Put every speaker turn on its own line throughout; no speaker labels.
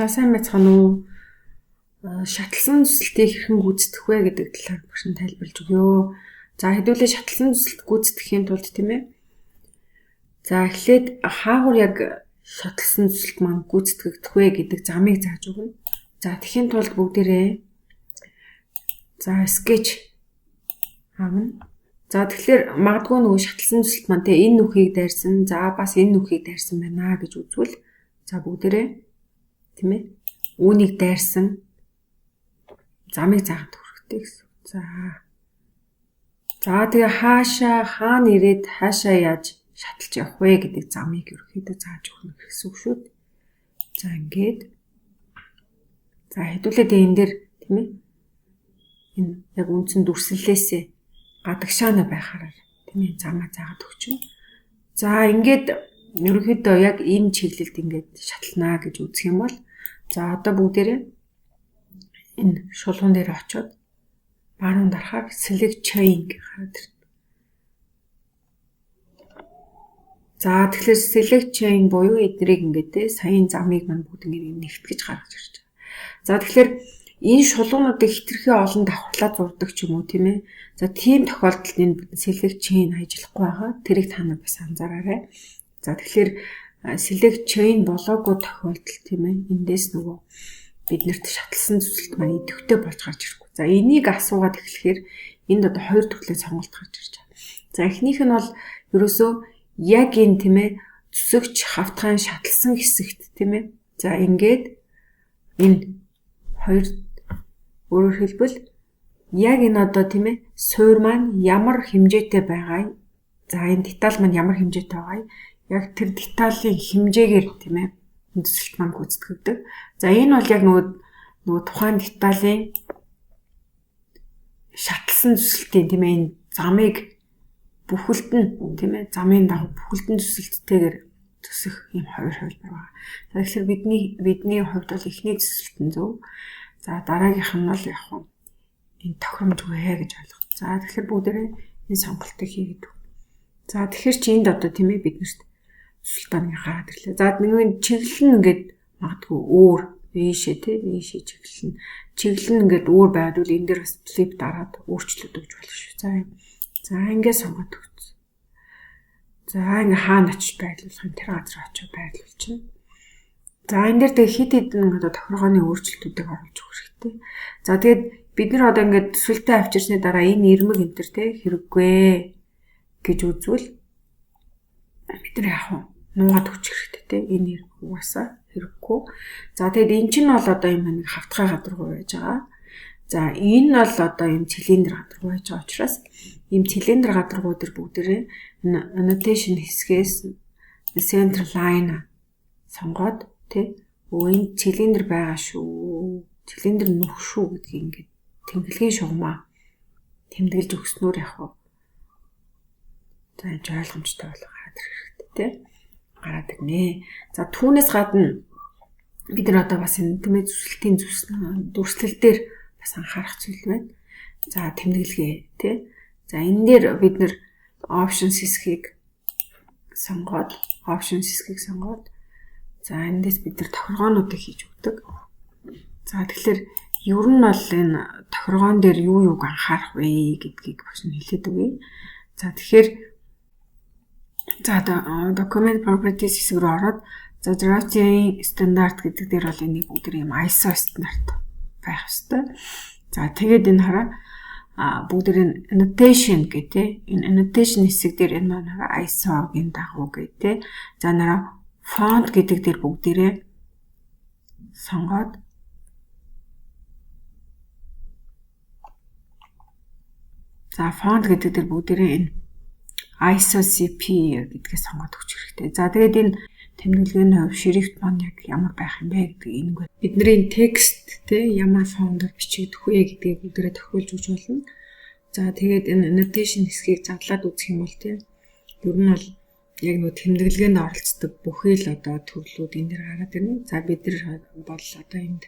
За, сайн байцгаана уу? Шатлсан зүсэлтийг хэрхэн гүйцэтгэх вэ гэдэг талаар багш нь тайлбарлаж өгье. За, хэдүүлээ шатлсан зүсэлт гүйцэтгэхийн тулд, тийм ээ. За, эхлээд хаагур яг шатлсан зүсэлт маань гүйцэтгэгдэх вэ гэдэг замыг зааж өгнө. За, тэгэхийн тулд бүгдээрээ за sketch авна. За, тэгэхээр магадгүй нөгөө шатлсан зүсэлт маань те энэ нүхийг дайрсан, за бас энэ нүхийг дайрсан байна гэж үзвэл, за бүгдээрээ, тийм ээ, үүнийг дайрсан замыг заагаад хэрэгтэй гэсэн. За. За, тэгээ хаашаа хаана ирээд хаашаа яаж шаталж явах вэ гэдэг замыг ерөөхдөө зааж өгнө гэсэн үг шүү дээ. За, ингээд за хэдүүлээ тэгээ энэ дээр, тийм ээ, энэ яг үндсэн дүрслэлээсээ гадагшаана байхаараа, тийм ээ, замаа заагаад өгчнө. За, ингээд ерөнхийдөө яг энэ чиглэлд ингээд шатлнаа гэж үзэх юм бол, за одоо бүгдээрээ энэ шулуун дээр очиод баруун дарахаар select chain гэж гараад ирнэ. За, тэгэхээр select chain буюу эднэрийг ингээд те саяын замыг мань бүгд ингээд нэгтгэж гаргаж ирж байгаа. За, тэгэхээр энэ шулуунуудыг хэтэрхий олон давхарлаа зурдаг ч юм уу, тийм ээ. За, тийм тохиолдолд энэ select chain ажиллахгүй байгаа. Тэрийг та нар бас анзаараарай. За, тэгэхээр select chain болоогүй тохиолдолд, тийм ээ, эндээс нөгөө биднэрт шатлсан зүсэлт маань идэвхтэй болж гарч ирэхгүй. За, энийг асуугаад эхлэхээр энд одоо хоёр төрлийн сонголт гарч ирж байгаа. За, эхнийх нь бол ерөөсөө яг энэ, тийм ээ, зүсэгч хавтгайн шатлсан хэсэгт, тийм ээ. За, ингээд энэ хоёр, өөрөөр хэлбэл яг энэ одоо, тийм ээ, суур маань ямар хэмжээтэй байгаа, за энэ деталь маань ямар хэмжээтэй байгаа, яг тэр деталийн хэмжээгээр, тийм ээ, төсөлт маань гүйцэтгэгдэг. За, энэ бол яг нөгөө тухайн деталийн шатлсан төсөлтийн, тийм ээ, энэ замыг бүхэлд нь, тийм ээ, замын дагуу бүхэлд нь төсөлттэйгээр төсөх юм хоёр хувилбар байна. За, тэгэхээр бидний хувьд бол эхний төсөлт нь зөв. За, дараагийнх нь бол яг нь энэ тохиромжгүй гэж ойлгох. За, тэгэхээр бүгдээрээ энэ сонголтыг хийгээд. За, тэгэхээр чи энд одоо, тийм ээ, биднэрт төсөлт маань гараад ирлээ. За, нэг чиглэл нь ингээд магадгүй өөр ийшээ, тий, ийшээ чиглэл нь чиглэл нь ингээд өөр байвал энэ дээр бас flip дараад өөрчлөлт өгч болох шүү. За, за ингээд сонгоод өгсөн. За, ингээ хаана очиж байрлуулах юм, тэр газар очиж байрлуулчихна. За, энэ дээр тэгээ хэд хэдэн одоо тохиргооны өөрчлөлтүүдийг оруулж өгөх хэрэгтэй. За, тэгээд бид нар одоо ингээд төсөлтөө авчирсны дараа энэ ирмэг энэ төр те хэрэггүй гэж үзвэл бид нар яг нуугаад өгчих хэрэгтэй те, энэ ирмэг угаасаа хэрэггүй. За, тэгээд энэ чинь бол одоо юм нэг хавтгай гадаргуу байж байгаа. За, энэ бол одоо юм цилиндр гадаргуу байж байгаа учраас ийм цилиндр гадаргуу дээр бүгдээрээ annotation хэсгээс center line сонгоод тий өө энэ цилиндр байгаа шүү. Цилиндр нүх шүү гэдгийг ингээд тэмдэглэгийн шугамаа тэмдэглэж өгснөөр яг уу за энэ ойлгомжтой болох гараад ирэх хэрэгтэй тий гараад ирнэ. За, түүнээс гадна бид нар одоо бас энэ, тийм ээ, зүсэлтийн дүрслэл дээр бас анхаарах зүйл байна. За, тэмдэглэгээ тий. За, энэ дээр бид нар options хэсгийг сонгоод за эндээс бид нар тохиргоонуудыг хийж өгдөг. За, тэгэхээр ер нь бол энэ тохиргоон дээр юу юуг анхаарах вэ гэдгийг багш нь хэлээд өгье. За, тэгэхээр за document properties хэсэг рүү ороод, за drafting standard гэдэг дээр бол энийг бүгд юм ISO стандарт байх ёстой. За, тэгээд энэ хараа бүгд энэ annotation гэдэг, энэ annotation хэсэг дээр энэ маань хараа ISO-гийн дагуу гэдэг. За, нараа font гэдэг дээр бүгдээрээ сонгоод, за font гэдэг дээр бүгдээрээ энэ ISO-CP гэдгээ сонгоод өгч хэрэгтэй. За, тэгээд энэ тэмдэглэгээний хувь шрифт маань яг ямар байх юм бэ гэдэг энэ бидний текст те ямар фонтоор бичигдэх вэ гэдгийг бүгдээрээ тохируулж өгч болно. За, тэгээд энэ annotation хэсгийг задлаад үзэх юм бол те ер нь бол яг нөгөө тэмдэглэгээнд оролцдог бүхий л одоо төрлүүд энэ дэр гараад ирнэ. За, бид нар бол одоо энд,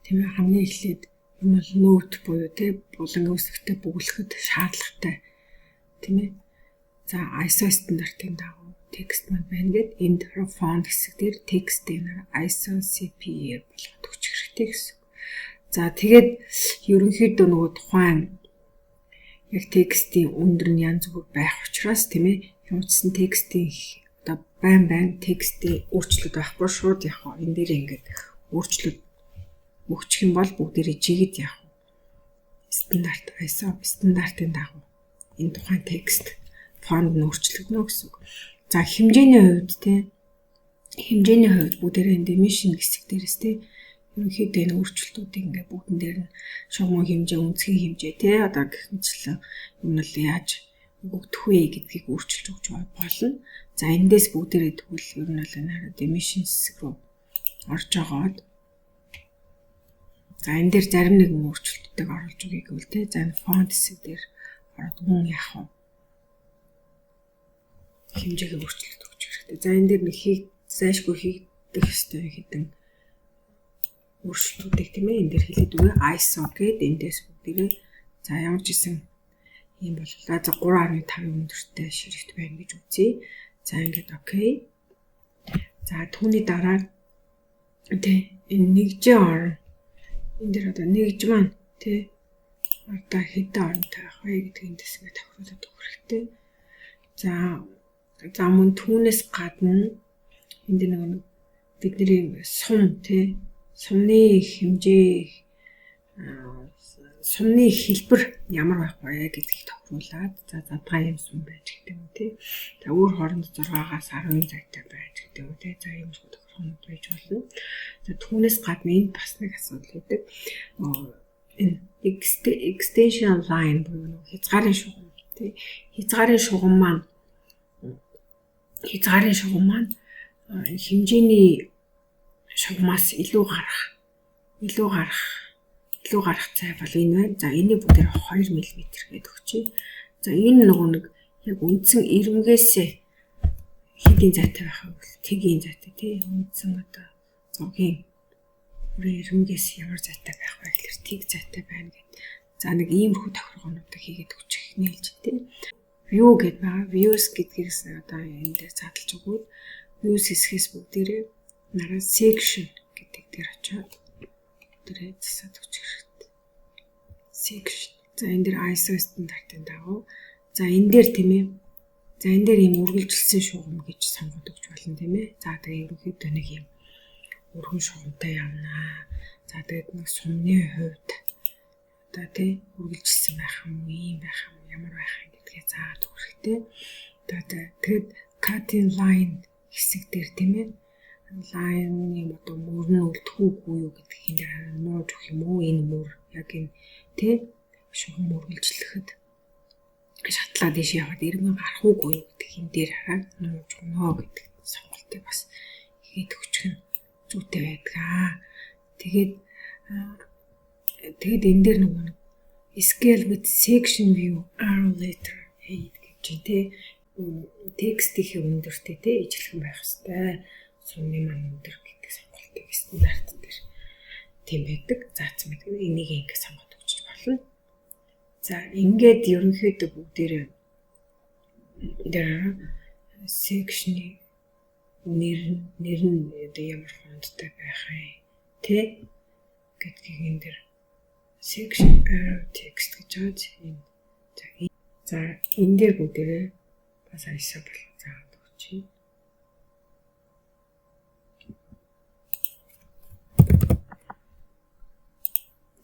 тийм ээ, хамгийн эхлээд энэ бол note буюу те булангийн үсгтэй бөглөхөд шаардлагатай, тийм ээ. За, ISO стандартын дагуу Текст маань байна гэд энд font хэсэг дээр текстийг ISO CP-ээр болгоод өгчих хэрэгтэй гэсэн. За, тэгээд ерөнхийдөө нөгөө тухайн яг текстийн өндөр нь янз бүр байх учраас, тийм ээ, ямар ч текстийн одоо байн байн текстийн өөрчлөлт байхгүй, шууд яг энэ дээр ингээд өөрчлөлт өгчих юм бол бүгдээрээ жигэд яг стандарт, ISO стандартын дагуу энэ тухайн текст font нь өөрчлөгдөнө гэсэн үг. За, хэмжээний хувьд, тийм, хэмжээний хувьд бүгдээрээ энэ dimension хэсэг дээрээс, тийм, ерөнхийдөө энэ өөрчлөлтүүдийг ингээ бүгдэн дээр нь шугамын хэмжээ, өнцгийн хэмжээ, тий, одоо гэх мэтчлэн юм нь яаж өгөгдөх вэ гэдгийг өөрчилж өгч болно. За, эндээс бүгдээрээ тэгвэл ер нь бол энэ dimension хэсэг рүү орж агаад, за, энэ дээр зарим нэгэн өөрчлөлтүүдийг оруулж өгье гэвэл, тий, за, энэ font хэсэг дээр ороод мөн яах вэ? Хэмжээгээ өөрчлөлт өгч хэрэгтэй. За, энэ дээр нэг хий зайшгүй хийгдэх ёстой хэдэн өөрчлөлтүүдийг, тийм ээ, энэ дээр хэлээд өгье. ISO гээд эндээс бүгдээрээ, за, ямар ч исэн юм боллоо. За, 3.5 өндөртэй шрифт байна гэж үзье. За, ингээд okay. За, түүний дараа, тий, энэ нэгжээ орно. Энэ дээр одоо нэгж маань, тий, одоо хэдэн оронтой байх вэ гэдгийг эндээс ингээд тохируулаад өгөх хэрэгтэй. За, мөн түүнээс гадна энэ дээр нэг бидний сум, тий, сумны хэмжээ, сумны хэлбэр ямар байх вэ гэдгийг тохируулаад, за, задгаа юм сум байж гэдэг юм, тий. За, өөр хооронд 6-аас 10 зайтай байж гэдэг юм, тий. За, иймэрхүү тохиолдол байж болно. За, түүнээс гадна энд бас нэг асуудал байдаг. Энэ extension line буюу хязгаарын шугам, тий. Хязгаарын шугам маань хэмжээний шугамаас илүү гарах зай бол энэ байна. За, энийг бүгдээр 2 мм гэдэг өгчээ. За, энэ нөгөө нэг яг үндсэн ирмгээсээ хэдийн зайтай байх вэ? Тэгийн зайтай, тий. Үндсэн одоо зургийн бүрээ ирмгээс ямар зайтай байх вэ гэхээр тэг зайтай байна гэд. За, нэг иймэрхүү тохиргоонуудыг хийгээд өгчих нээлж, тий. View гэдээ байгаа. Views гэдгийг одоо энэ дээр задлж өгөөд views хэсгээс бүгдээрээ нараа section гэдэг дээр очиод дээрээ засаад өгчих хэрэгтэй. Section. За, энэ дээр ISO стандартын дагуу, за, энэ дээр, тийм ээ. За, энэ дээр ийм үргэлжилсэн шугам гэж сонгоод өгч болно, тийм ээ. За, тэгээ ерөнхийдөө нэг ийм өргөн шугамтай явнаа. За, тэгээд нэг сумны хувьд одоо, тий, үргэлжилсэн байх юм уу, ийм байх юм уу, ямар байх юм гэдгээ заагаад өгөх хэрэгтэй. Одоо тэгээд cutting line хэсэг дээр, тийм ээ, line юм одоо мөр нь үлдэх үгүй юу гэдгийг энэ дээр нууж өгөх юм уу, энэ мөр яг энэ, тий, шугам үргэлжлэхэд шатлаа дээш яваад эргэн гарах уугүй юу гэдгийг энэ дээр хараад нууж өгнө гэдэг сонголтыг бас хийгээд өгчих нь зүйтэй байдаг аа. Тэгээд энэ дээр нөгөө нэг scale with section view arrow letter height гэж чинь, тий, текстийнхээ өндөртэй, тий, ижилхэн байх хэвээр сумны маань өндөр гэдэг сонголтыг стандарт дээр тийм байдаг. Заасан байдаг. Энийг ингэ сонгоод өгч болно. За, ингээд ерөнхийдөө бүгдээрээ дээр section-ы нэр нь одоо ямар font той байх юм тэ гэдгийг энэ дээр section arrow text гэж байгаа. Энэ за энэ дээр бүгдээрээ бас ISO болох заагаад өгчээ.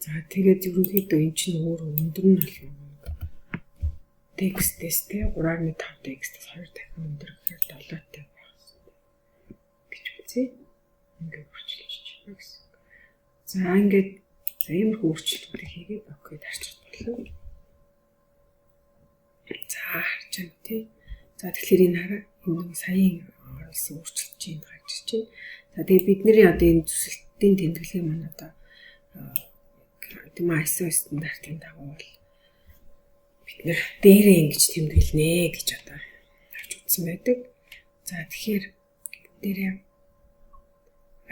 За, тэгээд ерөнхийдөө эн чинь өөр өндөр нь бол текстээс, те, 3.5 текстээс 2 дахин өндөр гэхээр 7-тай байх хэрэгтэй гэж үзье. Ингээд өөрчилж байна гэсэн. За, ингээд, за, иймэрхүү өөрчлөлтүүдийг хийгээд okay дарчих болно. За, харж байна, тий. За, тэгэхээр энэ хараа, энэ нэг саяын оруулсан өөрчлөлт чинь гарч ирж байна. За, тэгээд бидний одоо энэ зүсэлтийн тэмдэглэгээ маань одоо, тийм, ISO стандартын дагуу бол бид нэр дээрээ ингэж тэмдэглэнэ гэж одоо авч үзсэн байдаг. За, тэгэхээр дээрээ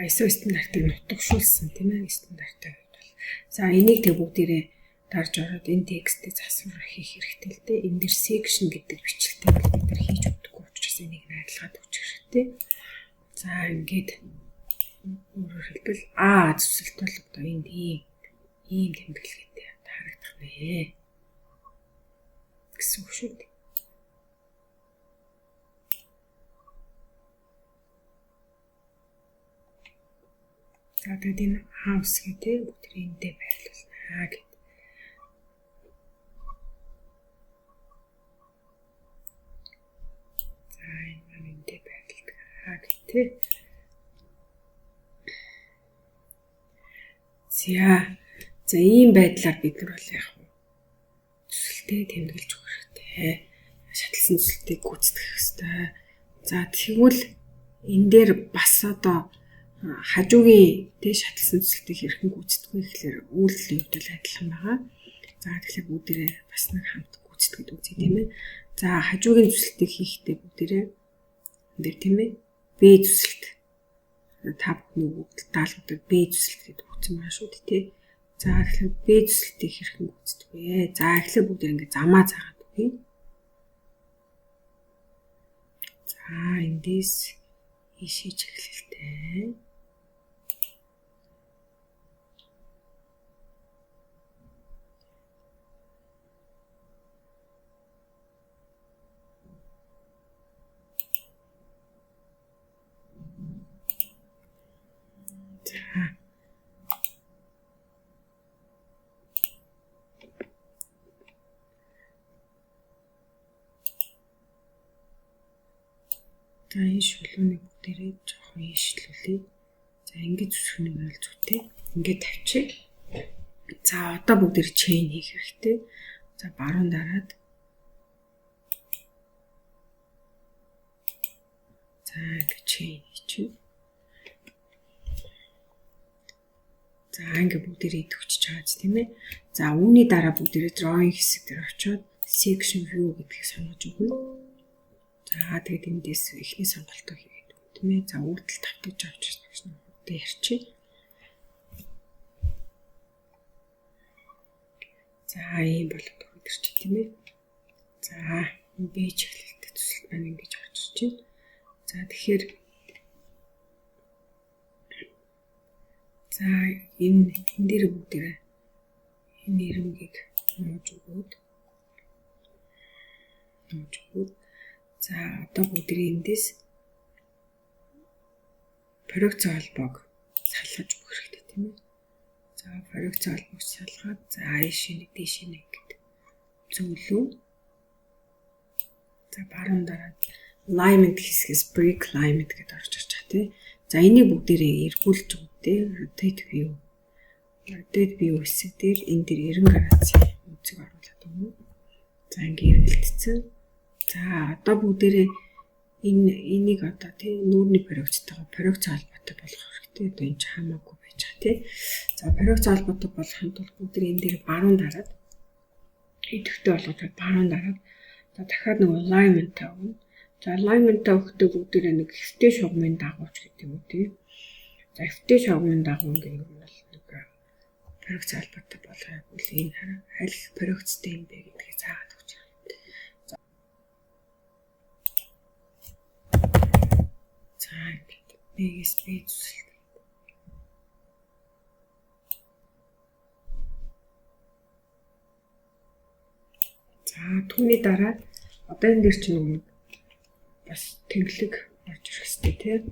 ISO стандартыг нутагшуулсан, тийм ээ, стандартын хувьд бол. За, энийг тэг бүгдээрээ дарж ороод энэ текстийг засвар хийх хэрэгтэй л дээ. Энэ дэр section гэдэг бичлэгтэй бол бид нар хийж өгдөггүй учраас энийг нь байрлаад өгч хэрэгтэй. За ингээд өөрөөр хэлбэл А зүсэлт бол одоо энд ийм тэмдэглэгээтэй харагдах нэ гэсэн үг шүү дээ. За тэгээд энэ А үсгийг те бүгд эндээ байрлуулнаа гэд. За энэ маань эндээ байрладаг аа гэх те. За ийм байдлаар бид нар бол яг төсөлтөө тэмдэглэж өгөх хэрэгтэй. Шатлсан төсөлтийг гүйцэтгэх хэрэгтэй. За тэгвэл энэ дээр бас одоо хажуугийн тэ шатлсан төсөлтийг хэрхэн гүйцэтгэх вэ гэхлээр үйлдэлийн хувьд бол адилхан байгаа. За тэгэхээр бүгдээрээ бас нэг хамт гүйцэтгэдэг үзье тийм ээ. За хажуугийн төсөлтийг хийхдээ бүгдээрээ энэ дээр тийм ээ Б төсөлт та бүхний өгөгдөл даалгавар Б төсөлт гэдэг өгсөн байгаа шүү дээ тий. За тэгэхээр Б төсөлтийг хэрхэн гүйцэтгэх вэ? За эхлээд бүгдээр ингэ замаа заагаад өгье. За эндээс ийшээ чиглэлтэй. За энэ шулууныг бүгдээрээ жоохон ийшлүүлье. За ингэж зүсэх нь бол зүйтэй. Ингээд тавьчих. За одоо бүгдээр chain хийх хэрэгтэй. За баруун дараад за ингээд chain хийчихье. За ингээд бүгдээрээ идэвхжиж байгаа ч тийм ээ. За үүний дараа бүгдээрээ drawing хэсэг дээр очиод section view гэдгийг сонгож өгнө. За тэгээд эндээс эхний сонголтоо хийгээд өгнө тийм ээ. За үйлдэл тавтаж авч гэж нэг хурдан ярьчих. За ийм болоод өгöd ирчих тийм ээ. За энэ Б чиглэлтэй төсөл маань ингэж орж ирж байна. За тэгэхээр за энэ дээр бүгдээрээ энэ ирэмгийг нууж өгөөд за одоо бүгдээрээ эндээс проекцийн холбоог салгаж өгөх хэрэгтэй тийм ээ. За проекцийн холбоог салгаад за ийшээ нэг дээшээ нэг гэдэг зөвлөө. За баруун дараад alignment хэсгээс break alignment гэдээ орж ирж байгаа тийм. За энийг бүгдээрээ эргүүлж өгөх тийм rotate view. Rotate view хэсэг дээр энэ дээр 90 градусын өнцөг оруулаад өгнө. За ингээ эргэлтсэн. За одоо бүгдээрээ энийг одоо тийм нүүрний проекцтойгоо проекц холбоотой болгох хэрэгтэй. Одоо энэ ч хамаагүй байж байгаа тийм. За проекц холбоотой болохын тулд бүгдээ энэ дээр баруун дараад идэвхтэй болгоод баруун дараад за дахиад нэг alignment-аа өгнө. За alignment-аа өгөхдөө бүгдээрээ нэг хэвтэй шугамын дагууч гэдэг юм уу тийм. За хэвтэй шугамын дагуу ингээ юм бол нэг проекц холбоотой болгох бол энэ хараа аль проекцтэй юм бэ гэдгийг заагаад өгч байгаа. За ингээд Б-гээс Б зүсэлт. За түүний дараа одоо энэ дээр чинь нэг бас тэнглэг орж ирэх хэрэгтэй тийм.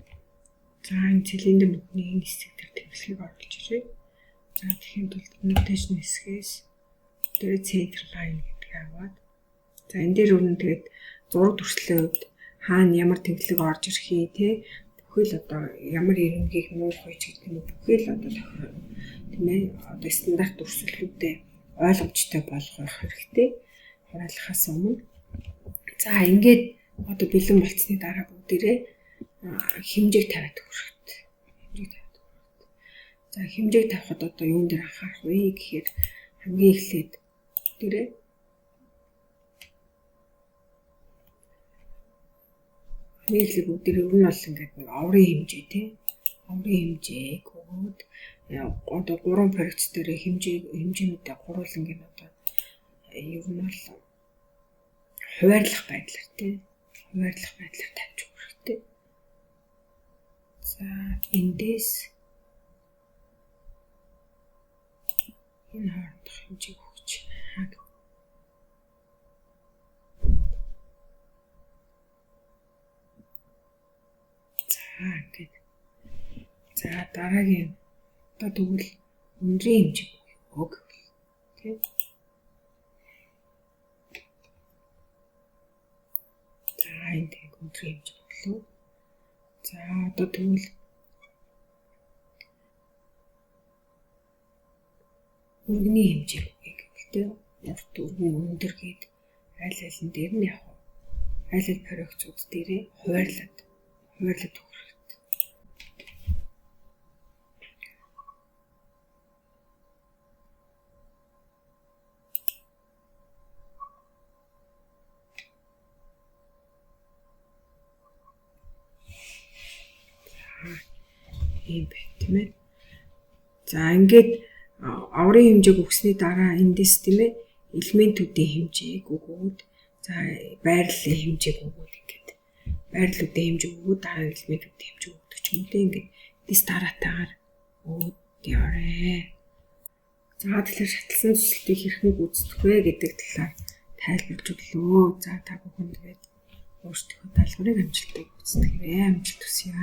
За энэ цилиндр нүхний энэ хэсэг дээр тэнглэгийг оруулж ирье. За тэгэхийн тулд annotation хэсгээс дээр center line гэдгийг аваад за энэ дээр өрн тэгээд зураг төрслийн хувьд хаана ямар тэнглэг орж ирэхий тий бүхэл одоо ямар ирэмгийг нуух вэ гэдэг нь бүхэл одоо тийм ээ одоо стандарт өрсөлдлүүдээ ойлгомжтой болгох хэрэгтэй хураалгахаас өмнө. За ингээд одоо бэлэн болцсны дараа бүгдээрээ хэмжээг тавиад өгөх хэрэгтэй. Хэмжээг тавиад өгөх хэрэгтэй. За хэмжээг тавихад одоо юун дээр анхаарах вэ гэхээр хамгийн эхлээд бүгдээрээ нийлэг бүгдээр ер нь бол ингээд нэг оврын хэмжээ тий. Оврын хэмжээг өгөөд одоо гурван проект дээр хэмжээнүүдээ гурван ингээд одоо ер нь бол хуваарлах байдлаар тий. Хуваарлах байдлаар тавьж өгөх За эндээс энэ хоорондох хэмжээг өгч байна. За ингээд. За дараагийн одоо тэгвэл өндрийн хэмжээг өг тийм. За энд яг өндрийн хэмжээ өглөө. За одоо тэгвэл өргөний хэмжээг өгье гэвэл тийм урт өргөн өндөр гээд аль аль нь дээр нь яг аль аль проекцууд дээрээ хуваарлаад өгөх хэрэгтэй. Ийм байна тийм ээ. За ингээд аврын хэмжээг өгсөний дараа эндээс тийм ээ элементүүдийн хэмжээг өгөөд за байрлалын хэмжээг өгөөд ингээд байрлалуудын хэмжээг өгөөд дараа нь элементүүдийн хэмжээг өгдөг ч юм уу тийм ингээд эндээс дараатаагаар өгөөд яваарэ. За тэгэхээр шатлсан төсөлтийг хэрхэн гүйцэтгэх вэ гэдэг талаар тайлбарлаж өглөө. За та бүхэн тэгээд өөрсдийнхөө даалгаврыг амжилттай гүйцэтгэрэй. Амжилт хүсье.